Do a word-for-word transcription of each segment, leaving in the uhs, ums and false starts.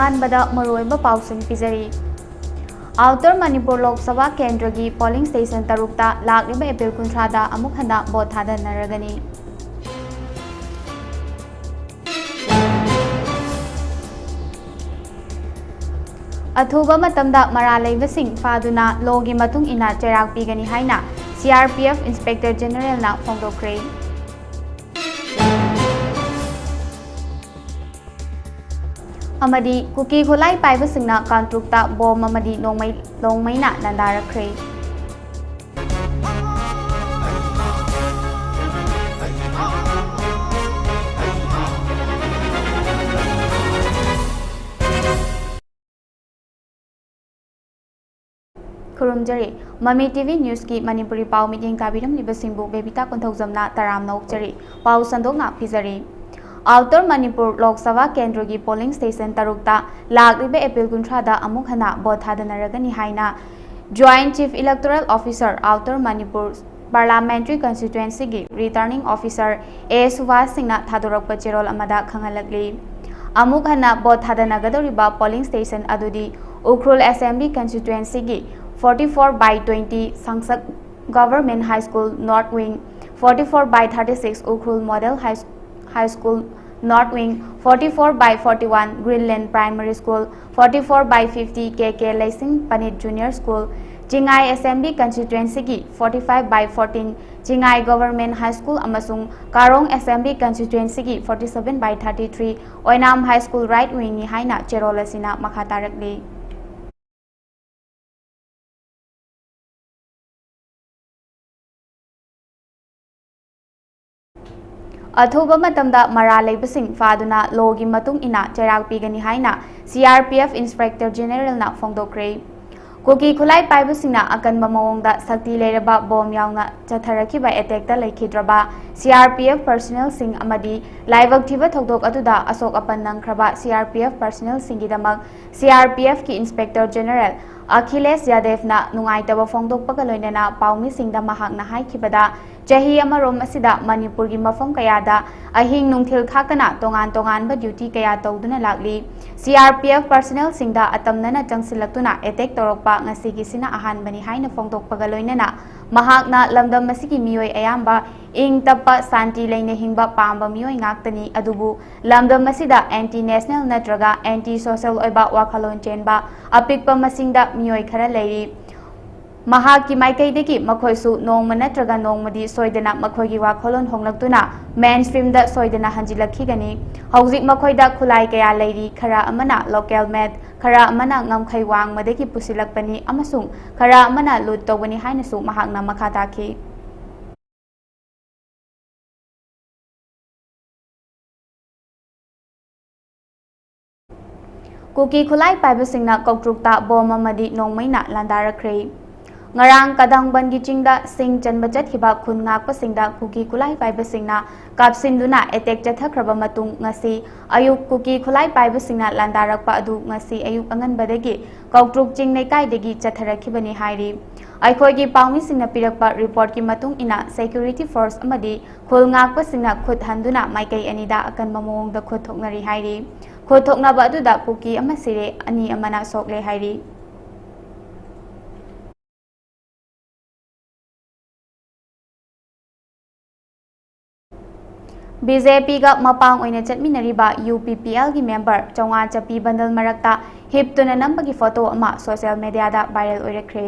ꯑꯍꯥꯟꯕꯗ ꯃꯔꯨꯑꯣꯏꯕ ꯄꯥꯎꯁꯤꯡ ꯄꯤꯖꯔꯤ꯫ ꯑꯥꯎꯇꯔ ꯃꯅꯤꯄꯨꯔ ꯂꯣꯛ ꯁꯚꯥ ꯀꯦꯟꯗ꯭ꯔꯒꯤ ꯄꯣꯂꯤꯡ ꯁ꯭ꯇꯦꯁꯟ ꯇꯔꯨꯛꯇ ꯂꯥꯛꯂꯤꯕ ꯑꯦꯄ꯭ꯔꯤꯜ ꯀꯨꯟꯊ꯭ꯔꯥꯗ ꯑꯃꯨꯛ ꯍꯟꯅ ꯚꯣꯠ ꯊꯥꯗꯅꯔꯒꯅꯤ꯫ ꯑꯊꯨꯕ ꯃꯇꯝꯗ ꯃꯔꯥꯜ ꯂꯩꯕꯁꯤꯡ ꯐꯥꯗꯨꯅ ꯂꯣꯒꯤ ꯃꯇꯨꯡ ꯏꯟꯅ ꯆꯩꯔꯥꯛ ꯄꯤꯒꯅꯤ ꯍꯥꯏꯅ C R P F inspector ꯖꯦꯅꯔꯦꯜꯅ ꯐꯣꯡꯗꯣꯛꯈ꯭ꯔꯦ꯫ ꯑꯃꯗꯤ ꯀꯨꯀꯤ ꯈꯨꯠꯂꯥꯏ ꯄꯥꯏꯕꯁꯤꯡꯅ ꯀꯥꯡꯇ꯭ꯔꯨꯛꯇ ꯕꯣꯝ ꯑꯃꯗꯤ ꯅꯣꯡꯃꯩ, ꯅꯣꯡꯃꯩꯅ ꯂꯥꯟꯗꯥꯔꯛꯈ꯭ꯔꯦ꯫ ꯈꯨꯔꯨꯝꯖꯔꯤ꯫ ꯃꯃꯤ ꯇꯤ ꯚꯤ ꯅ꯭ꯌꯨꯁꯀꯤ ꯃꯅꯤꯄꯨꯔꯤ ꯄꯥꯎ ꯃꯤꯠꯌꯦꯡ ꯇꯥꯕꯤꯔꯝꯂꯤꯕꯁꯤꯡꯕꯨ ꯕꯦꯕꯤꯇꯥ ꯀꯣꯟꯊꯧꯖꯝꯅ ꯇꯔꯥꯝꯅ ꯑꯣꯛꯆꯔꯤ꯫ ꯄꯥꯎ ꯁꯟꯗꯣꯛꯅ ꯄꯤꯖꯔꯤ꯫ ꯑꯥꯎꯇꯔ ꯃꯅꯤꯄꯨꯔ ꯂꯣꯛ ꯁꯚꯥ ꯀꯦꯟꯗ꯭ꯔꯒꯤ ꯄꯣꯂꯤꯡ ꯁ꯭ꯇꯦꯁꯟ ꯇꯔꯨꯛꯇ ꯂꯥꯛꯂꯤꯕ ꯑꯦꯄ꯭ꯔꯤꯜ ꯀꯨꯟꯊ꯭ꯔꯥꯗ ꯑꯃꯨꯛ ꯍꯟꯅ ꯚꯣꯠ ꯊꯥꯗꯅꯔꯒꯅꯤ ꯍꯥꯏꯅ Joint Chief Electoral Officer, Outer Manipur Parliamentary Constituencyꯒꯤ Returning Officer ꯑꯦ ꯁꯨꯚꯥꯁ ꯁꯤꯡꯅ ꯊꯥꯗꯣꯔꯛꯄ ꯆꯦꯔꯣꯜ ꯑꯃꯗ ꯈꯪꯍꯜꯂꯛꯂꯤ꯫ ꯑꯃꯨꯛ ꯍꯟꯅ ꯚꯣꯠ ꯊꯥꯗꯅꯒꯗꯧꯔꯤꯕ ꯄꯣꯂꯤꯡ ꯁ꯭ꯇꯦꯁꯟ ꯑꯗꯨꯗꯤ ꯎꯈ꯭ꯔꯨꯜ ꯑꯦꯁꯦꯝꯕ꯭ꯂꯤ ꯀꯟꯁꯇꯤꯇ꯭ꯋꯦꯟꯁꯤꯒꯤ forty four by twenty ꯁꯪꯁꯛ Government High School North Wing, forty four by thirty six Ukhrul Model High, High School North Wing, forty four by forty one Greenland Primary School, forty four by fifty K K Leising Panit Junior School, Chingai Assembly Constituencyꯒꯤ forty five by fourteen Chingai Government High School ꯑꯃꯁꯨꯡ ꯀꯥꯔꯣꯡ Assembly Constituencyꯒꯤ forty seven by thirty three Oinam High School Right Wingꯅꯤ ꯍꯥꯏꯅ ꯆꯦꯔꯣꯜ ꯑꯁꯤꯅ ꯃꯈꯥ ꯇꯥꯔꯛꯂꯤ꯫ ꯑꯊꯨꯕ ꯃꯇꯝꯗ ꯃꯔꯥꯜ ꯂꯩꯕꯁꯤꯡ ꯐꯥꯗꯨꯅ ꯂꯣꯒꯤ ꯃꯇꯨꯡ ꯏꯟꯅ ꯆꯩꯔꯥꯛ ꯄꯤꯒꯅꯤ ꯍꯥꯏꯅ C R P F inspector ꯖꯦꯅꯦꯔꯦꯜꯅ ꯐꯣꯡꯗꯣꯛꯈ꯭ꯔꯦ꯫ ꯀꯨꯀꯤ ꯈꯨꯠꯂꯥꯏ ꯄꯥꯏꯕꯁꯤꯡꯅ ꯑꯀꯟꯕ ꯃꯑꯣꯡꯗ ꯁꯛꯇꯤ ꯂꯩꯔꯕ ꯕꯣꯝ ꯌꯥꯎꯅ ꯆꯠꯊꯔꯛꯈꯤꯕ ꯑꯦꯇꯦꯛꯇ ꯂꯩꯈꯤꯗ꯭ꯔꯕ ꯁꯤ ꯑꯥꯔ ꯄꯤ ꯑꯦꯐ ꯄꯔꯁꯅꯦꯜꯁꯤꯡ ꯑꯃꯗꯤ ꯂꯥꯏꯕꯛ ꯊꯤꯕ ꯊꯧꯗꯣꯛ ꯑꯗꯨꯗ ꯑꯁꯣꯛ ꯑꯄꯟ ꯅꯪꯈ꯭ꯔꯕ ꯁꯤ ꯑꯥꯔ ꯄꯤ ꯑꯦꯐ ꯄꯔꯁꯅꯦꯜꯁꯤꯡꯒꯤꯗꯃꯛ ꯁꯤ ꯑꯥꯔ ꯄꯤ ꯑꯦꯐꯀꯤ ꯏꯟꯁꯄꯦꯛꯇꯔ ꯖꯦꯅꯦꯔꯦꯜ ꯑꯈꯤꯂꯦꯁ ꯌꯥꯗꯦꯚꯅ ꯅꯨꯡꯉꯥꯏꯇꯕ ꯐꯣꯡꯗꯣꯛꯄꯒ ꯂꯣꯏꯅꯅ ꯄꯥꯎꯃꯤꯁꯤꯡꯗ ꯃꯍꯥꯛꯅ ꯍꯥꯏꯈꯤꯕꯗ, ꯆꯍꯤ ꯑꯃꯔꯣꯝ ꯑꯁꯤꯗ ꯃꯅꯤꯄꯨꯔꯒꯤ ꯃꯐꯝ ꯀꯌꯥꯗ ꯑꯍꯤꯡ ꯅꯨꯡꯊꯤꯜ ꯈꯥꯛꯇꯅ ꯇꯣꯉꯥꯟ ꯇꯣꯉꯥꯟꯕ duty ꯀꯌꯥ ꯇꯧꯗꯨꯅ ꯂꯥꯛꯂꯤ꯫ C R P F personnelꯁꯤꯡꯗ ꯑꯇꯝꯅꯅ ꯆꯪꯁꯤꯜꯂꯛꯇꯨꯅ attack ꯇꯧꯔꯛꯄ ꯉꯁꯤꯒꯤꯁꯤꯅ ꯑꯍꯥꯟꯕꯅꯤ ꯍꯥꯏꯅ ꯐꯣꯡꯗꯣꯛꯄꯒ ꯂꯣꯏꯅꯅ ꯃꯍꯥꯛꯅ ꯂꯝꯗꯝ ꯑꯁꯤꯒꯤ ꯃꯤꯑꯣꯏ ꯑꯌꯥꯝꯕ ꯏꯪ ꯇꯞꯄ, ꯁꯥꯟꯇꯤ ꯂꯩꯅ ꯍꯤꯡꯕ ꯄꯥꯝꯕ ꯃꯤꯑꯣꯏ ꯉꯥꯛꯇꯅꯤ, ꯑꯗꯨꯕꯨ ꯂꯝꯗꯝ ꯑꯁꯤꯗ anti national ꯅꯠꯇ꯭ꯔꯒ anti social ꯑꯣꯏꯕ ꯋꯥꯈꯜꯂꯣꯟ ꯆꯦꯟꯕ ꯑꯄꯤꯛꯄ ꯃꯁꯤꯡꯗ ꯃꯤꯑꯣꯏ ꯈꯔ ꯂꯩꯔꯤ꯫ ꯃꯍꯥꯛꯀꯤ ꯃꯥꯏꯀꯩꯗꯒꯤ ꯃꯈꯣꯏꯁꯨ ꯅꯣꯡꯃ ꯅꯠꯇ꯭ꯔꯒ ꯅꯣꯡꯃꯗꯤ ꯁꯣꯏꯗꯅ ꯃꯈꯣꯏꯒꯤ ꯋꯥꯈꯜꯂꯣꯟ ꯍꯣꯡꯂꯛꯇꯨꯅ mainstreamꯗ ꯁꯣꯏꯗꯅ ꯍꯟꯖꯤꯜꯂꯛꯈꯤꯒꯅꯤ꯫ ꯍꯧꯖꯤꯛ ꯃꯈꯣꯏꯗ ꯈꯨꯠꯂꯥꯏ ꯀꯌꯥ ꯂꯩꯔꯤ, ꯈꯔ ꯑꯃꯅ local made, ꯈꯔ ꯑꯃꯅ ꯉꯝꯈꯩ ꯋꯥꯡꯃꯗꯒꯤ ꯄꯨꯁꯤꯜꯂꯛꯄꯅꯤ ꯑꯃꯁꯨꯡ ꯈꯔ ꯑꯃꯅ loot ꯇꯧꯕꯅꯤ ꯍꯥꯏꯅꯁꯨ ꯃꯍꯥꯛꯅ ꯃꯈꯥ ꯇꯥꯈꯤ꯫ ꯀꯨꯀꯤ ꯈꯨꯠꯂꯥꯏ ꯄꯥꯏꯕꯁꯤꯡꯅ ꯀꯧꯇ꯭ꯔꯨꯛꯇ ꯕꯣꯝ ꯑꯃꯗꯤ ꯅꯣꯡꯃꯩꯅ ꯂꯥꯟꯗꯥꯔꯛꯈ꯭ꯔꯦ꯫ ꯉꯔꯥꯡ ꯀꯗꯪꯕꯟꯒꯤ ꯆꯤꯡꯗ ꯁꯤꯡ ꯆꯟꯕ ꯆꯠꯈꯤꯕ ꯈꯨꯟ ꯉꯥꯛꯄꯁꯤꯡꯗ ꯀꯨꯀꯤ ꯈꯨꯠꯂꯥꯏ ꯄꯥꯏꯕꯁꯤꯡꯅ ꯀꯥꯞꯁꯤꯟꯗꯨꯅ attack ꯆꯠꯊꯈ꯭ꯔꯕ ꯃꯇꯨꯡ, ꯉꯁꯤ ꯑꯌꯨꯛ ꯀꯨꯀꯤ ꯈꯨꯠꯂꯥꯏ ꯄꯥꯏꯕꯁꯤꯡꯅ ꯂꯥꯟꯗꯥꯔꯛꯄ ꯑꯗꯨ ꯉꯁꯤ ꯑꯌꯨꯛ ꯑꯉꯟꯕꯗꯒꯤ ꯀꯧꯇ꯭ꯔꯨꯛ ꯆꯤꯡ ꯂꯩꯀꯥꯏꯗꯒꯤ ꯆꯠꯊꯔꯛꯈꯤꯕꯅꯤ ꯍꯥꯏꯔꯤ꯫ ꯑꯩꯈꯣꯏꯒꯤ ꯄꯥꯎꯃꯤꯁꯤꯡꯅ ꯄꯤꯔꯛꯄ reportꯀꯤ ꯃꯇꯨꯡ ꯏꯟꯅ, security force ꯑꯃꯗꯤ ꯈꯨꯜ ꯉꯥꯛꯄꯁꯤꯡꯅ ꯈꯨꯠ ꯍꯟꯗꯨꯅ ꯃꯥꯏꯀꯩ ꯑꯅꯤꯗ ꯑꯀꯟꯕ ꯃꯑꯣꯡꯗ ꯈꯨꯠ ꯊꯣꯛꯅꯔꯤ ꯍꯥꯏꯔꯤ꯫ ꯈꯨꯠ ꯊꯣꯛꯅꯕ ꯑꯗꯨꯗ ꯀꯨꯀꯤ ꯑꯃ ꯁꯤꯔꯦ, ꯑꯅꯤ ꯑꯃꯅ ꯁꯣꯛꯂꯦ ꯍꯥꯏꯔꯤ꯫ BJPꯒ ꯃꯄꯥꯡ ꯑꯣꯏꯅ ꯆꯠꯃꯤꯟꯅꯔꯤꯕ UPPLꯒꯤ member ꯆꯥꯝꯃꯉꯥ ꯆꯞꯄꯤ bundle ꯃꯔꯛꯇ ꯍꯤꯞꯇꯨꯅ ꯅꯝꯕꯒꯤ photo ꯑꯃ social mediaꯗ viral ꯑꯣꯏꯔꯛꯈ꯭ꯔꯦ꯫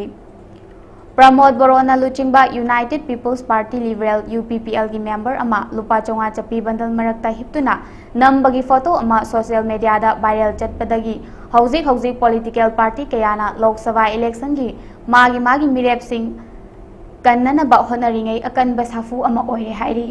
ꯄ꯭ꯔꯃꯣꯗ ꯕꯣꯔꯣꯅ ꯂꯨꯆꯤꯡꯕ United People's Party Liberal, UPPLꯒꯤ member ꯑꯃ ꯂꯨꯄꯥ ꯆꯥꯝꯃꯉꯥ ꯆꯞꯄꯤ bundle ꯃꯔꯛꯇ ꯍꯤꯞꯇꯨꯅ ꯅꯝꯕꯒꯤ photo ꯑꯃ social mediaꯗ viral ꯆꯠꯄꯗꯒꯤ ꯍꯧꯖꯤꯛ ꯍꯧꯖꯤꯛ political party ꯀꯌꯥꯅ ꯂꯣꯛ ꯁꯚꯥ electionꯒꯤ ꯃꯥꯒꯤ ꯃꯥꯒꯤ ꯃꯤꯔꯦꯞꯁꯤꯡ ꯀꯟꯅꯅꯕ ꯍꯣꯠꯅꯔꯤꯉꯩ ꯑꯀꯟꯕ ꯁꯥꯐꯨ ꯑꯃ ꯑꯣꯏꯔꯦ ꯍꯥꯏꯔꯤ꯫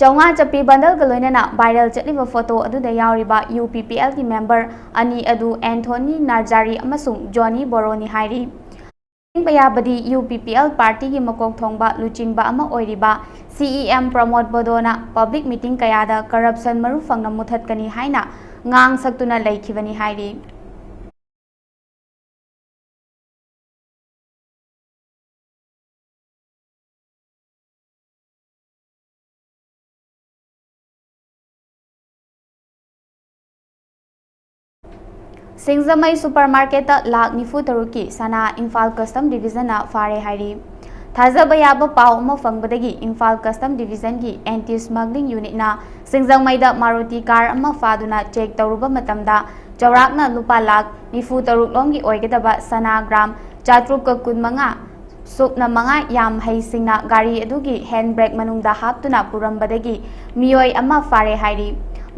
ꯆꯥꯝꯃꯉꯥ ꯆꯠꯄꯤ ꯕꯟꯗꯜꯒ ꯂꯣꯏꯅꯅ ꯚꯥꯏꯔꯦꯜ ꯆꯠꯂꯤꯕ ꯐꯣꯇꯣ ꯑꯗꯨꯗ ꯌꯥꯎꯔꯤꯕ ꯌꯨ ꯄꯤ ꯄꯤ ꯑꯦꯜꯒꯤ ꯃꯦꯝꯕꯔ ꯑꯅꯤ ꯑꯗꯨ ꯑꯦꯟꯊꯣꯅꯤ ꯅꯥꯔꯖꯥꯔꯤ ꯑꯃꯁꯨꯡ ꯖꯣꯅꯤ ꯕꯣꯔꯣꯅꯤ ꯍꯥꯏꯔꯤ꯫ ꯈꯪꯕ ꯌꯥꯕꯗꯤ, ꯌꯨ ꯄꯤ ꯄꯤ ꯑꯦꯜ ꯄꯥꯔꯇꯤꯒꯤ ꯃꯀꯣꯛ ꯊꯣꯡꯕ ꯂꯨꯆꯤꯡꯕ ꯑꯃ ꯑꯣꯏꯔꯤꯕ ꯁꯤ ꯏ ꯑꯦꯝ ꯄ꯭ꯔꯃꯣꯗ ꯕꯣꯗꯣꯅ ꯄꯕ꯭ꯂꯤꯛ ꯃꯤꯇꯤꯡ ꯀꯌꯥꯗ ꯀꯔꯞꯁꯟ ꯃꯔꯨ ꯐꯪꯅ ꯃꯨꯊꯠꯀꯅꯤ ꯍꯥꯏꯅ ꯉꯥꯡ ꯁꯛꯇꯨꯅ ꯂꯩꯈꯤꯕꯅꯤ ꯍꯥꯏꯔꯤ꯫ ꯁꯤꯡꯖꯃꯩ ꯁꯨꯄꯔ ꯃꯥꯔꯀꯦꯠꯇ ꯂꯥꯈ ꯅꯤꯐꯨ ꯇꯔꯨꯛꯀꯤ ꯁꯅꯥ ꯏꯝꯐꯥꯜ ꯀꯁꯇꯝ ꯗꯤꯕꯤꯖꯟꯅ ꯐꯥꯔꯦ ꯍꯥꯏꯔꯤ꯫ ꯊꯥꯖꯕ ꯌꯥꯕ ꯄꯥꯎ ꯑꯃ ꯐꯪꯕꯗꯒꯤ Imphal custom ꯗꯤꯕꯤꯖꯟꯒꯤ anti ꯁ꯭ꯃꯒ꯭ꯂꯤꯡ ꯌꯨꯅꯤꯠꯅ ꯁꯤꯡꯖꯃꯩꯗ Maruti car ꯑꯃ ꯐꯥꯗꯨꯅ ꯆꯦꯛ ꯇꯧꯔꯨꯕ ꯃꯇꯝꯗ ꯆꯥꯎꯔꯥꯛꯅ ꯂꯨꯄꯥ ꯂꯥꯈ ꯅꯤꯐꯨ ꯇꯔꯨꯛ ꯂꯣꯝꯒꯤ ꯑꯣꯏꯒꯗꯕ ꯁꯅꯥ ꯒ꯭ꯔꯥꯝ ꯆꯥꯇ꯭ꯔꯨꯛꯀ ꯀꯨꯟꯃꯉꯥ ꯁꯨꯞꯅ ꯃꯉꯥ ꯌꯥꯝ ꯍꯩꯁꯤꯡꯅ ꯒꯥꯔꯤ ꯑꯗꯨꯒꯤ ꯍꯦꯟ ꯕ꯭ꯔꯦꯛ ꯃꯅꯨꯡꯗ ꯍꯥꯞꯇꯨꯅ ꯄꯨꯔꯝꯕꯗꯒꯤ ꯃꯤꯑꯣꯏ ꯑꯃ ꯐꯥꯔꯦ ꯍꯥꯏꯔꯤ꯫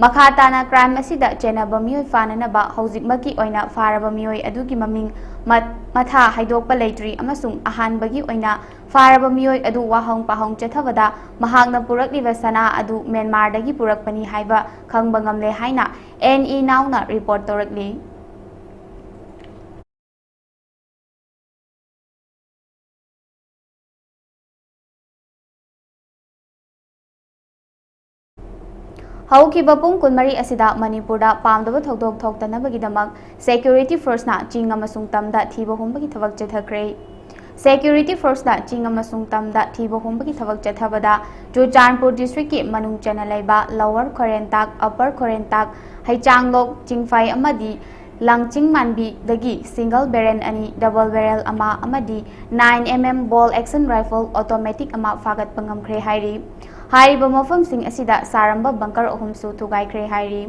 ꯃꯈꯥ ꯇꯥꯅ ꯀ꯭ꯔꯥꯏꯝ ꯑꯁꯤꯗ ꯆꯦꯟꯅꯕ ꯃꯤꯑꯣꯏ ꯐꯥꯅꯅꯕ ꯍꯧꯖꯤꯛꯃꯛꯀꯤ ꯑꯣꯏꯅ ꯐꯥꯔꯕ ꯃꯤꯑꯣꯏ ꯑꯗꯨꯒꯤ ꯃꯃꯤꯡ ꯃ-, ꯃꯊꯥ ꯍꯥꯏꯗꯣꯛꯄ ꯂꯩꯇ꯭ꯔꯤ ꯑꯃꯁꯨꯡ ꯑꯍꯥꯟꯕꯒꯤ ꯑꯣꯏꯅ ꯐꯥꯔꯕ ꯃꯤꯑꯣꯏ ꯑꯗꯨ ꯋꯥꯍꯪ ꯄꯥꯍꯪ ꯆꯠꯊꯕꯗ ꯃꯍꯥꯛꯅ ꯄꯨꯔꯛꯂꯤꯕ ꯁꯅꯥ ꯑꯗꯨ ꯃ꯭ꯌꯥꯟꯃꯥꯔꯗꯒꯤ ꯄꯨꯔꯛꯄꯅꯤ ꯍꯥꯏꯕ ꯈꯪꯕ ꯉꯝꯂꯦ ꯍꯥꯏꯅ ꯑꯦꯟ ꯏ ꯅꯥꯎꯅ ꯔꯤꯄꯣꯔꯠ ꯇꯧꯔꯛꯂꯤ꯫ ꯍꯧꯈꯤꯕ ꯄꯨꯡ ꯀꯨꯟꯃꯔꯤ ꯑꯁꯤꯗ ꯃꯅꯤꯄꯨꯔꯗ ꯄꯥꯝꯗꯕ ꯊꯧꯗꯣꯛ ꯊꯣꯛꯇꯅꯕꯒꯤꯗꯃꯛ ꯁꯦꯀ꯭ꯌꯨꯔꯤꯇꯤ ꯐꯣꯔꯁꯅ ꯆꯤꯡ ꯑꯃꯁꯨꯡ ꯇꯝꯗ ꯊꯤꯕ ꯍꯨꯝꯕꯒꯤ ꯊꯕꯛ ꯆꯠꯊꯈ꯭ꯔꯦ꯫ ꯁꯦꯀ꯭ꯌꯨꯔꯤꯇꯤ ꯐꯣꯔꯁꯅ ꯆꯤꯡ ꯑꯃꯁꯨꯡ ꯇꯝꯗ ꯊꯤꯕ ꯍꯨꯝꯕꯒꯤ ꯊꯕꯛ ꯆꯠꯊꯕꯗ ꯆꯨꯔꯆꯥꯟꯄꯨꯔ ꯗꯤꯁꯇ꯭ꯔꯤꯛꯀꯤ ꯃꯅꯨꯡ ꯆꯟꯅ ꯂꯩꯕ ꯂꯣꯋꯔ ꯈꯣꯏꯔꯦꯟꯇꯥꯛ, ꯑꯞꯄꯔ ꯈꯣꯏꯔꯦꯟꯇꯥꯛ, ꯍꯩꯆꯥꯡꯂꯣꯛ, ꯆꯤꯡꯐꯩ ꯑꯃꯗꯤ ꯂꯥꯡꯆꯤꯡ ꯃꯥꯟꯕꯤꯗꯒꯤ ꯁꯤꯡꯒꯜ ꯕꯦꯔꯦꯜ ꯑꯅꯤ, ꯗꯕꯜ ꯕꯦꯔꯦꯜ ꯑꯃ ꯑꯃꯗꯤ ꯅꯥꯏꯟ ꯑꯦꯝ ꯑꯦꯝ ꯕꯣꯜ ꯑꯦꯛꯁꯟ ꯔꯥꯏꯐꯜ ꯑꯣꯇꯣꯃꯦꯇꯤꯛ ꯑꯃ ꯐꯥꯒꯠꯄ ꯉꯝꯈ꯭ꯔꯦ ꯍꯥꯏꯔꯤ꯫ ꯍꯥꯏꯔꯤꯕ ꯃꯐꯝꯁꯤꯡ ꯑꯁꯤꯗ ꯁꯥꯔꯝꯕ ꯕꯪꯀꯔ ꯑꯍꯨꯝꯁꯨ ꯊꯨꯒꯥꯏꯈ꯭ꯔꯦ ꯍꯥꯏꯔꯤ꯫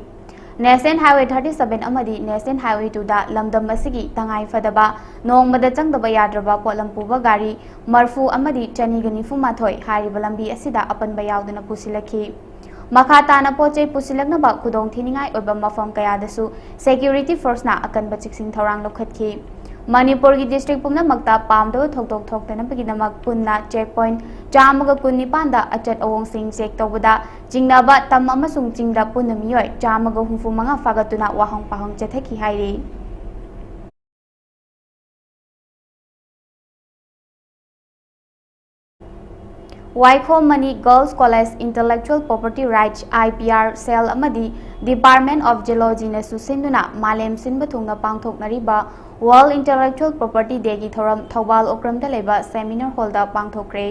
ꯅꯦꯁꯅꯦꯜ ꯍꯥꯏꯋꯦ ꯊꯥꯔꯇꯤ ꯁꯚꯦꯟ ꯑꯃꯗꯤ ꯅꯦꯁꯅꯦꯜ ꯍꯥꯏꯋꯦ ꯇꯨꯗ ꯂꯝꯗꯝ ꯑꯁꯤꯒꯤ ꯇꯉꯥꯏ ꯐꯗꯕ ꯅꯣꯡꯃꯗ ꯆꯪꯗꯕ ꯌꯥꯗ꯭ꯔꯕ ꯄꯣꯠꯂꯝ ꯄꯨꯕ ꯒꯥꯔꯤ ꯃꯔꯐꯨ ꯑꯃꯗꯤ ꯆꯅꯤꯒ ꯅꯤꯐꯨ ꯃꯥꯊꯣꯏ ꯍꯥꯏꯔꯤꯕ ꯂꯝꯕꯤ ꯑꯁꯤꯗ ꯑꯄꯟꯕ ꯌꯥꯎꯗꯨꯅ ꯄꯨꯁꯤꯜꯂꯛꯈꯤ꯫ ꯃꯈꯥ ꯇꯥꯅ ꯄꯣꯠ ꯆꯩ ꯄꯨꯁꯤꯜꯂꯛꯅꯕ ꯈꯨꯗꯣꯡ ꯊꯤꯅꯤꯡꯉꯥꯏ ꯑꯣꯏꯕ ꯃꯐꯝ ꯀꯌꯥꯗꯁꯨ ꯁꯦꯀ꯭ꯌꯨꯔꯤꯇꯤ ꯐꯣꯔꯁꯅ ꯑꯀꯟꯕ ꯆꯦꯛꯁꯤꯟ ꯊꯧꯔꯥꯡ ꯂꯧꯈꯠꯈꯤ꯫ ꯃꯅꯤꯄꯨꯔꯒꯤ district ꯄꯨꯝꯅꯃꯛꯇ ꯄꯥꯝꯗꯕ ꯊꯧꯗꯣꯛ ꯊꯣꯛꯇꯅꯕꯒꯤꯗꯃꯛ ꯄꯨꯟꯅ check point ꯆꯥꯝꯃꯒ ꯀꯨꯟꯅꯤꯄꯥꯟꯗ ꯑꯆꯠ ꯑꯋꯣꯡꯁꯤꯡ check ꯇꯧꯕꯗ ꯆꯤꯡꯅꯕ ꯇꯝ ꯑꯃꯁꯨꯡ ꯆꯤꯡꯗ ꯄꯨꯟꯅ ꯃꯤꯑꯣꯏ ꯆꯥꯝꯃꯒ ꯍꯨꯝꯐꯨ ꯃꯉꯥ ꯐꯥꯒꯠꯇꯨꯅ ꯋꯥꯍꯪ ꯄꯥꯎꯍꯪ ꯆꯠꯊꯈꯤ ꯍꯥꯏꯔꯤ꯫ ꯋꯥꯏꯈꯣꯝ money Girls College Intellectual Property Rights, I P R cell ꯑꯃꯗꯤ Department of Geology ꯅ ꯁꯨꯁꯤꯟꯗꯨꯅ ꯃꯥꯂꯦꯝ ꯁꯤꯟꯕ ꯊꯨꯡꯅ ꯄꯥꯡꯊꯣꯛꯅꯔꯤꯕ World Intellectual Property Day ꯒꯤ ꯊꯧꯔꯝ ꯊꯧꯕꯥꯜ ꯑꯣꯀ꯭ꯔꯝꯗ ꯂꯩꯕ seminar hall the ꯄꯥꯡꯊꯣꯛꯈ꯭ꯔꯦ꯫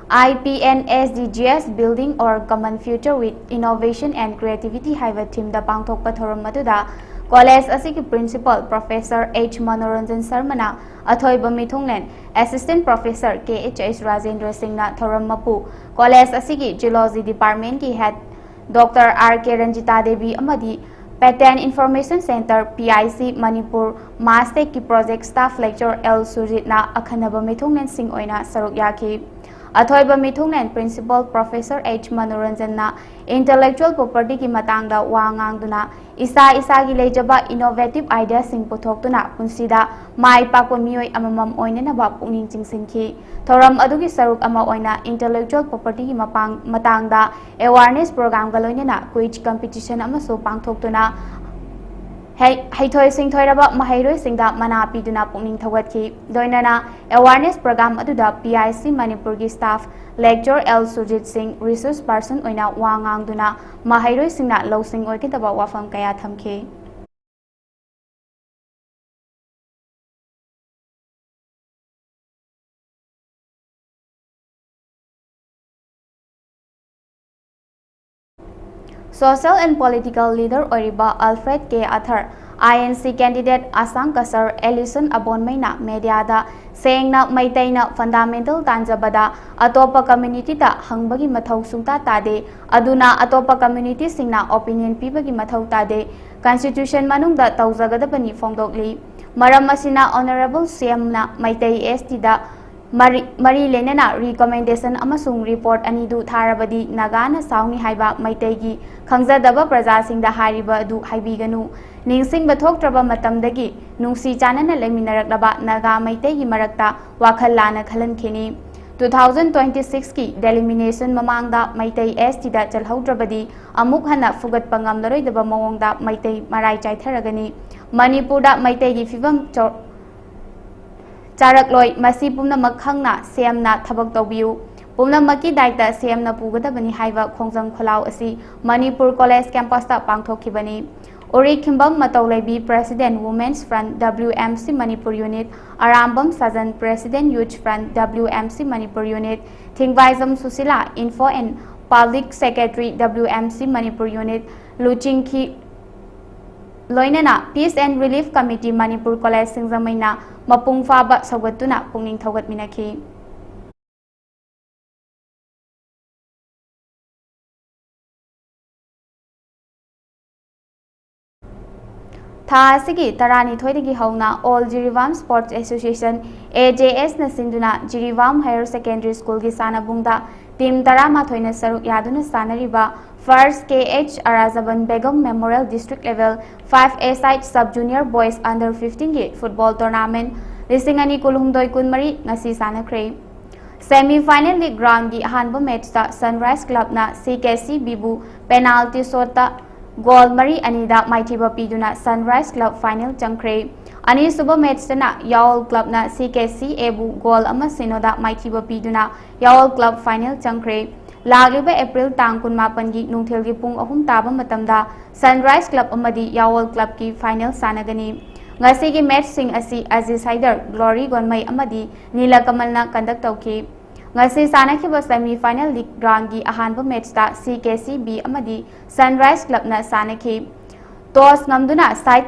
I P N S D G S Building our Common Future with Innovation and Creativity ꯍꯥꯏꯕ theme ꯗ ꯄꯥꯡꯊꯣꯛꯄ ꯊꯧꯔꯝ ꯑꯗꯨꯗ college ꯑꯁꯤꯒꯤ principal professor H ꯃꯅꯣꯔꯟꯖꯟ ꯁꯔꯃꯅ ꯑꯊꯣꯏꯕ ꯃꯤꯊꯨꯡꯂꯦꯟ, assistant professor K H H Rajendra ꯁꯤꯡꯅ ꯊꯧꯔꯝ ꯃꯄꯨ, college ꯑꯁꯤꯒꯤ geology department ꯀꯤ head Doctor R K Ranjita Devi ꯑꯃꯗꯤ Patent Information Center, P I C, Manipur MASTEC ꯀꯤ project staff lecturer L ꯁꯨꯔꯖꯤꯠꯅ ꯑꯈꯟꯅꯕ ꯃꯤꯊꯨꯡꯂꯦꯟꯁꯤꯡ ꯑꯣꯏꯅ ꯁꯔꯨꯛ ꯌꯥꯈꯤ꯫ ꯑꯊꯣꯏꯕ ꯃꯤꯊꯨꯡꯂꯦꯟ principal professor H ꯃꯅꯣꯔꯟꯖꯟꯅ intellectual property ꯒꯤ ꯃꯇꯥꯡꯗ ꯋꯥ ꯉꯥꯡꯗꯨꯅ ꯏꯁꯥ ꯏꯁꯥꯒꯤ ꯂꯩꯖꯕ innovative idea ꯁꯤꯡ ꯄꯨꯊꯣꯛꯇꯨꯅ ꯄꯨꯟꯁꯤꯗ ꯃꯥꯏ ꯄꯥꯛꯄ ꯃꯤꯑꯣꯏ ꯑꯃꯃꯝ ꯑꯣꯏꯅꯅꯕ ꯄꯨꯛꯅꯤꯡ ꯆꯤꯡꯁꯤꯟꯈꯤ꯫ ꯊꯧꯔꯝ ꯑꯗꯨꯒꯤ ꯁꯔꯨꯛ ꯑꯃ ꯑꯣꯏꯅ intellectual property ꯒꯤ ꯃꯄꯥꯡ-, ꯃꯇꯥꯡꯗ awareness program ꯒ ꯂꯣꯏꯅꯅ quiz competition ꯑꯃꯁꯨ ꯄꯥꯡꯊꯣꯛꯇꯨꯅ ꯍꯩ-, ꯍꯩꯊꯣꯏ ꯁꯤꯡꯊꯣꯏꯔꯕ ꯃꯍꯩꯔꯣꯏꯁꯤꯡꯗ ꯃꯅꯥ ꯄꯤꯗꯨꯅ ꯄꯨꯛꯅꯤꯡ ꯊꯧꯒꯠꯈꯤ꯫ ꯂꯣꯏꯅꯅ awareness program ꯑꯗꯨꯗ P I C ꯃꯅꯤꯄꯨꯔꯒꯤ staff lecturer L ꯁꯨꯔꯖꯤꯠ ꯁꯤꯡ resource person ꯑꯣꯏꯅ ꯋꯥ ꯉꯥꯡꯗꯨꯅ ꯃꯍꯩꯔꯣꯏꯁꯤꯡꯅ ꯂꯧꯁꯤꯡ ꯑꯣꯏꯒꯗꯕ ꯋꯥꯐꯝ ꯀꯌꯥ ꯊꯝꯈꯤ꯫ Social and political leader ꯑꯣꯏꯔꯤꯕ Alfred K Athar, I N C candidate ꯑꯁꯥꯡ ꯀꯁꯔ ꯑꯦꯂꯤꯁꯟ ꯑꯕꯣꯟꯃꯩꯅ media ꯗ ꯁꯦꯡꯅ ꯃꯩꯇꯩꯅ fundamental ꯇꯥꯟꯖꯕꯗ ꯑꯇꯣꯞꯄ community ꯗ ꯍꯪꯕꯒꯤ ꯃꯊꯧ ꯁꯨꯡꯇꯥ ꯇꯥꯗꯦ, ꯑꯗꯨꯅ ꯑꯇꯣꯞꯄ community ꯁꯤꯡꯅ opinion ꯄꯤꯕꯒꯤ ꯃꯊꯧ ꯇꯥꯗꯦ, constitution ꯃꯅꯨꯡꯗ ꯇꯧꯖꯒꯗꯕꯅꯤ ꯐꯣꯡꯗꯣꯛꯂꯤ꯫ ꯃꯔꯝ ꯑꯁꯤꯅ Honourable C M ꯅ ꯃꯩꯇꯩ S T ꯗ ꯃꯔꯤ ꯃꯔꯤ ꯂꯩꯅꯅ recommendation ꯑꯃꯁꯨꯡ report ꯑꯅꯤꯗꯨ ꯊꯥꯔꯕꯗꯤ ꯅꯥꯒꯥꯅ ꯁꯥꯎꯅꯤ ꯍꯥꯏꯕ ꯃꯩꯇꯩꯒꯤ ꯈꯪꯖꯗꯕ ꯄ꯭ꯔꯖꯥꯁꯤꯡꯗ ꯍꯥꯏꯔꯤꯕ ꯑꯗꯨ ꯍꯥꯏꯕꯤꯒꯅꯨ꯫ ꯅꯤꯡꯁꯤꯡꯕ ꯊꯣꯛꯇ꯭ꯔꯕ ꯃꯇꯝꯗꯒꯤ ꯅꯨꯡꯁꯤ ꯆꯥꯟꯅꯅ ꯂꯩꯃꯤꯟꯅꯔꯛꯂꯕ ꯅꯥꯒꯥ ꯃꯩꯇꯩꯒꯤ ꯃꯔꯛꯇ ꯋꯥꯈꯜ ꯂꯥꯟꯅ ꯈꯜꯍꯟꯈꯤꯅꯤ꯫ Two thousand twenty six ꯀꯤ delimitation ꯃꯃꯥꯡꯗ ꯃꯩꯇꯩ S T ꯗ ꯆꯜꯍꯧꯗ꯭ꯔꯕꯗꯤ ꯑꯃꯨꯛ ꯍꯟꯅ ꯐꯨꯒꯠꯄ ꯉꯝꯂꯔꯣꯏꯗꯕ ꯃꯑꯣꯡꯗ ꯃꯩꯇꯩ ꯃꯔꯥꯏ ꯆꯥꯏꯊꯔꯒꯅꯤ꯫ ꯃꯅꯤꯄꯨꯔꯗ ꯃꯩꯇꯩꯒꯤ ꯐꯤꯕꯝ ꯆꯥꯔꯛꯂꯣꯏ꯫ ꯃꯁꯤ ꯄꯨꯝꯅꯃꯛ ꯈꯪꯅ ꯁꯤ ꯑꯦꯝꯅ ꯊꯕꯛ ꯇꯧꯕꯤꯌꯨ꯫ ꯄꯨꯝꯅꯃꯛꯀꯤ ꯗꯥꯏꯇ ꯁꯤ ꯑꯦꯝꯅ ꯄꯨꯒꯗꯕꯅꯤ ꯍꯥꯏꯕ ꯈꯣꯡꯖꯪ ꯈꯣꯜꯂꯥꯎ ꯑꯁꯤ ꯃꯅꯤꯄꯨꯔ ꯀꯣꯂꯦꯖ ꯀꯦꯝꯄꯁꯇ ꯄꯥꯡꯊꯣꯛꯈꯤꯕꯅꯤ꯫ Urikhimbam Matouleibi, President Women's Front W M C Manipur Unit, Arambam Sajan, President Youth Front W M C Manipur Unit, Thingbaijam Sushila, Info and Public Secretary W M C Manipur Unit, ꯂꯨꯆꯤꯡꯈꯤ꯫ ꯂꯣꯏꯅꯅ Peace and Relief Committee Manipur college ꯁꯤꯡꯖꯃꯩꯅ ꯃꯄꯨꯡ ꯐꯥꯕ ꯁꯧꯒꯠꯇꯨꯅ ꯄꯨꯛꯅꯤꯡ ꯊꯧꯒꯠꯃꯤꯟꯅꯈꯤ꯫ ꯊꯥ ꯑꯁꯤꯒꯤ ꯇꯔꯥꯅꯤꯊꯣꯏꯗꯒꯤ ꯍꯧꯅ All Jiribam Sports Association, A J S ꯅ ꯁꯤꯟꯗꯨꯅ ꯖꯤꯔꯤꯕꯥꯝ Higher Secondary School ꯒꯤ ꯁꯥꯟꯅꯕꯨꯡꯗ team ꯇꯔꯥꯃꯥꯊꯣꯏꯅ ꯁꯔꯨꯛ ꯌꯥꯗꯨꯅ ꯁꯥꯟꯅꯔꯤꯕ First K H Arazaban Begum Memorial District Level five A Side Sub Junior Boys Under fifteen ꯒꯤ football tournament ꯂꯤꯁꯤꯡ ꯑꯅꯤ ꯀꯨꯟꯍꯨꯝꯗꯣꯏ ꯀꯨꯟꯃꯔꯤ ꯉꯁꯤ ꯁꯥꯟꯅꯈ꯭ꯔꯦ꯫ Semi final league round ꯒꯤ ꯑꯍꯥꯟꯕ match ꯇ Sunrise Club ꯅ C K C B ꯕꯨ penalty shot ꯇ goal ꯃꯔꯤ ꯑꯅꯤꯗ ꯃꯥꯏꯊꯤꯕ ꯄꯤꯗꯨꯅ Sunrise Club final ꯆꯪꯈ꯭ꯔꯦ꯫ ꯑꯅꯤꯁꯨꯕ match ꯇꯅ ꯌꯥꯑꯣꯜ Club ꯅ C K C A ꯕꯨ goal ꯑꯃ ꯁꯤꯅꯣꯗ ꯃꯥꯏꯊꯤꯕ ꯄꯤꯗꯨꯅ ꯌꯥꯑꯣꯜ Club final ꯆꯪꯈ꯭ꯔꯦ꯫ ꯂꯥꯛꯂꯤꯕ April ꯇꯥꯡ ꯀꯨꯟꯃꯥꯄꯟꯒꯤ ꯅꯨꯡꯊꯤꯜꯒꯤ ꯄꯨꯡ ꯑꯍꯨꯝ ꯇꯥꯕ ꯃꯇꯝꯗ Sunrise Club ꯑꯃꯗꯤ ꯌꯥꯑꯣꯜ Club ꯀꯤ final ꯁꯥꯟꯅꯒꯅꯤ꯫ ꯉꯁꯤꯒꯤ match ꯁꯤꯡ ꯑꯁꯤ ꯑꯖꯤꯁ ꯍꯥꯏꯗꯔ, Glory ꯒꯣꯟꯃꯩ ꯑꯃꯗꯤ ꯅꯤꯂꯀꯃꯜꯅ conduct ꯇꯧꯈꯤ꯫ ꯉꯁꯤ ꯁꯥꯟꯅꯈꯤꯕ semi final league round ꯒꯤ ꯑꯍꯥꯟꯕ match ꯇ C K C B ꯑꯃꯗꯤ Sunrise Club ꯅ ꯁꯥꯟꯅꯈꯤ꯫ Toss ꯉꯝꯗꯨꯅ side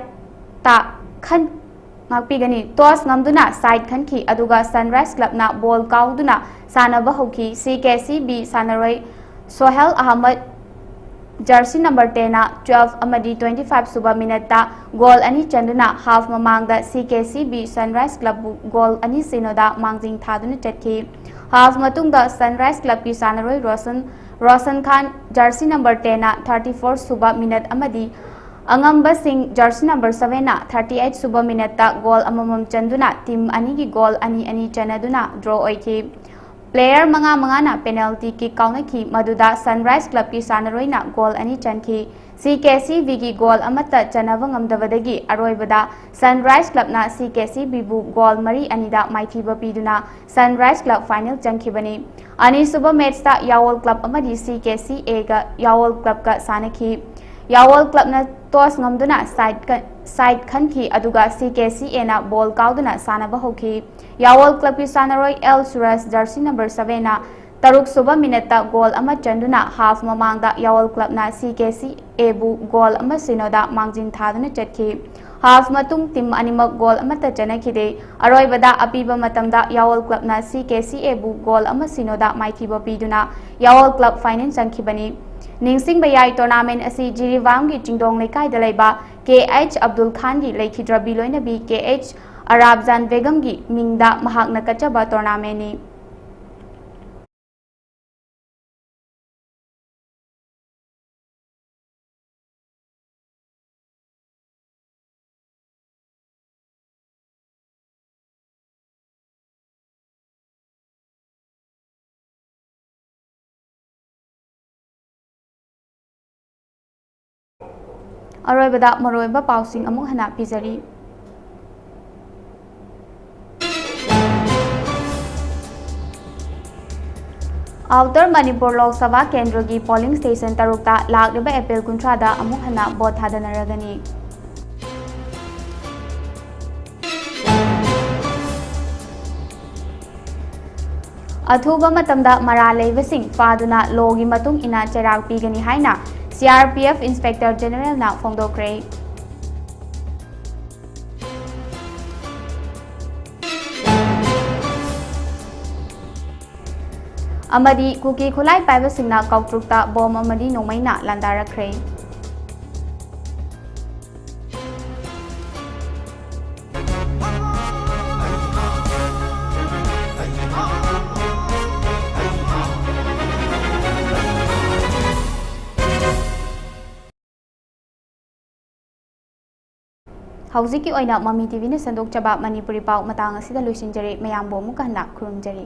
ꯇ ꯈꯟ-, ꯉꯥꯛꯄꯤꯒꯅꯤ꯫ Toss ꯉꯝꯗꯨꯅ side ꯈꯟꯈꯤ, ꯑꯗꯨꯒ Sunrise Club ꯅ ball ꯀꯥꯎꯗꯨꯅ ꯁꯥꯟꯅꯕ ꯍꯧꯈꯤ꯫ C K C B ꯁꯥꯟꯅꯔꯣꯏ Sohail Ahmad Jersey number ten ꯅ twelve ꯑꯃꯗꯤ twenty five ꯁꯨꯕ minute ꯇ goal ꯑꯅꯤ ꯆꯟꯗꯨꯅ half ꯃꯃꯥꯡꯗ C K C B Sunrise Club ꯕꯨ goal ꯑꯅꯤ ꯁꯤꯅꯣꯗ ꯃꯥꯡꯖꯤꯟ ꯊꯥꯗꯨꯅ ꯆꯠꯈꯤ꯫ Half ꯃꯇꯨꯡꯗ Sunrise Club ꯀꯤ ꯁꯥꯟꯅꯔꯣꯏ ꯔꯣꯁꯟ, ꯔꯣꯁꯟ ꯈꯥꯟ, jersey number ten ꯅ thirty four ꯁꯨꯕ minute ꯑꯃꯗꯤ ꯑꯉꯝꯕ ꯁꯤꯡ, jersey number seven ꯅ thirty eight ꯁꯨꯕ minute ꯇ goal ꯑꯃꯃꯝ ꯆꯟꯗꯨꯅ team ꯑꯅꯤꯒꯤ goal ꯑꯅꯤ ꯑꯅꯤ ꯆꯟꯅꯗꯨꯅ draw ꯑꯣꯏꯈꯤ꯫ Player ꯃꯉꯥ ꯃꯉꯥꯅ penalty kick ꯀꯥꯎꯅꯈꯤ, ꯃꯗꯨꯗ Sunrise Club ꯀꯤ ꯁꯥꯟꯅꯔꯣꯏꯅ goal ꯑꯅꯤ ꯆꯟꯈꯤ꯫ C K C B ꯒꯤ goal ꯑꯃꯠꯇ ꯆꯟꯅꯕ ꯉꯝꯗꯕꯗꯒꯤ ꯑꯔꯣꯏꯕꯗ Sunrise Club ꯅ C K C B ꯕꯨ goal ꯃꯔꯤ ꯑꯅꯤꯗ ꯃꯥꯏꯊꯤꯕ ꯄꯤꯗꯨꯅ Sunrise Club final ꯆꯪꯈꯤꯕꯅꯤ꯫ ꯑꯅꯤꯁꯨꯕ match ꯇ ꯌꯥꯋꯣꯜ Club ꯑꯃꯗꯤ C K C A ꯒ, ꯌꯥꯋꯣꯜ Club ꯀ ꯁꯥꯟꯅꯈꯤ꯫ ꯌꯥꯋꯣꯜ Club ꯅ toss ꯉꯝꯗꯨꯅ side ꯀ-, side ꯈꯟꯈꯤ, ꯑꯗꯨꯒ C K C A ꯅ ball ꯀꯥꯎꯗꯨꯅ ꯁꯥꯟꯅꯕ ꯍꯧꯈꯤ꯫ ꯌꯥꯋꯣꯜ Club ꯀꯤ ꯁꯥꯟꯅꯔꯣꯏ L ꯁꯨꯔꯖ, jersey number seven ꯅ ꯇꯔꯨꯛ ꯁꯨꯕ minute ꯇ goal ꯑꯃ ꯆꯟꯗꯨꯅ half ꯃꯃꯥꯡꯗ ꯌꯥꯋꯣꯜ Club ꯅ C K C A ꯕꯨ goal ꯑꯃ ꯁꯤꯅꯣꯗ ꯃꯥꯡꯖꯤꯟ ꯊꯥꯗꯨꯅ ꯆꯠꯈꯤ꯫ Half ꯃꯇꯨꯡ team ꯑꯅꯤꯃꯛ goal ꯑꯃꯠꯇ ꯆꯟꯅꯈꯤꯗꯦ꯫ ꯑꯔꯣꯏꯕꯗ ꯑꯄꯤꯕ ꯃꯇꯝꯗ ꯌꯥꯋꯣꯜ Club ꯅ C K C A ꯕꯨ goal ꯑꯃ ꯁꯤꯅꯣꯗ ꯃꯥꯏꯊꯤꯕ ꯄꯤꯗꯨꯅ ꯌꯥꯋꯣꯜ Club final ꯆꯪꯈꯤꯕꯅꯤ꯫ ꯅꯤꯡꯁꯤꯡꯕ ꯌꯥꯏ, tournament ꯑꯁꯤ ꯖꯤꯔꯤꯕꯥꯝꯒꯤ ꯆꯤꯡꯗꯣꯡ ꯂꯩꯀꯥꯏꯗ ꯂꯩꯕ K H ꯑꯕꯗꯨꯜ ꯈꯥꯟꯒꯤ ꯂꯩꯈꯤꯗ꯭ꯔꯕꯤ ꯂꯣꯏꯅꯕꯤ K H ꯑꯔꯥꯕꯖꯥꯟ ꯕꯦꯒꯝꯒꯤ ꯃꯤꯡꯗ ꯃꯍꯥꯛꯅ ꯀꯠꯆꯕ tournament ꯅꯤ꯫ ꯑꯔꯣꯏꯕꯗ ꯃꯔꯨꯑꯣꯏꯕ ꯄꯥꯎꯁꯤꯡ ꯑꯃꯨꯛ ꯍꯟꯅ ꯄꯤꯖꯔꯤ꯫ Outer ꯃꯅꯤꯄꯨꯔ ꯂꯣꯛ ꯁꯚꯥ ꯀꯦꯟꯗ꯭ꯔꯒꯤ polling station ꯇꯔꯨꯛꯇ ꯂꯥꯛꯂꯤꯕ April ꯀꯨꯟꯊ꯭ꯔꯥꯗ ꯑꯃꯨꯛ ꯍꯟꯅ vote ꯊꯥꯗꯅꯔꯒꯅꯤ꯫ ꯑꯊꯨꯕ ꯃꯇꯝꯗ ꯃꯔꯥꯜ ꯂꯩꯕꯁꯤꯡ ꯐꯥꯗꯨꯅ law ꯒꯤ ꯃꯇꯨꯡ ꯏꯟꯅ ꯆꯩꯔꯥꯛ ꯄꯤꯒꯅꯤ ꯍꯥꯏꯅ C R P F Inspector General ꯅ ꯐꯣꯡꯗꯣꯛꯈ꯭ꯔꯦ꯫ ꯑꯃꯗꯤ ꯀꯨꯀꯤ ꯈꯨꯠꯂꯥꯏ ꯄꯥꯏꯕꯁꯤꯡꯅ ꯀꯥꯎꯇ꯭ꯔꯨꯛꯇ ꯕꯣꯝ ꯑꯃꯗꯤ ꯅꯣꯡꯃꯩꯅ ꯂꯥꯟꯗꯥꯔꯛꯈ꯭ꯔꯦ꯫ ꯍꯧꯖꯤꯛꯀꯤ ꯑꯣꯏꯅ ꯃꯃꯤ ꯇꯤꯚꯤꯅ ꯁꯟꯗꯣꯛꯆꯕ ꯃꯅꯤꯄꯨꯔꯤ ꯄꯥꯎ ꯃꯇꯥꯡ ꯑꯁꯤꯗ ꯂꯣꯏꯁꯤꯟꯖꯔꯦ꯫ ꯃꯌꯥꯝꯕꯨ ꯑꯃꯨꯛꯀ ꯍꯟꯅ ꯈꯨꯔꯨꯝꯖꯔꯤ꯫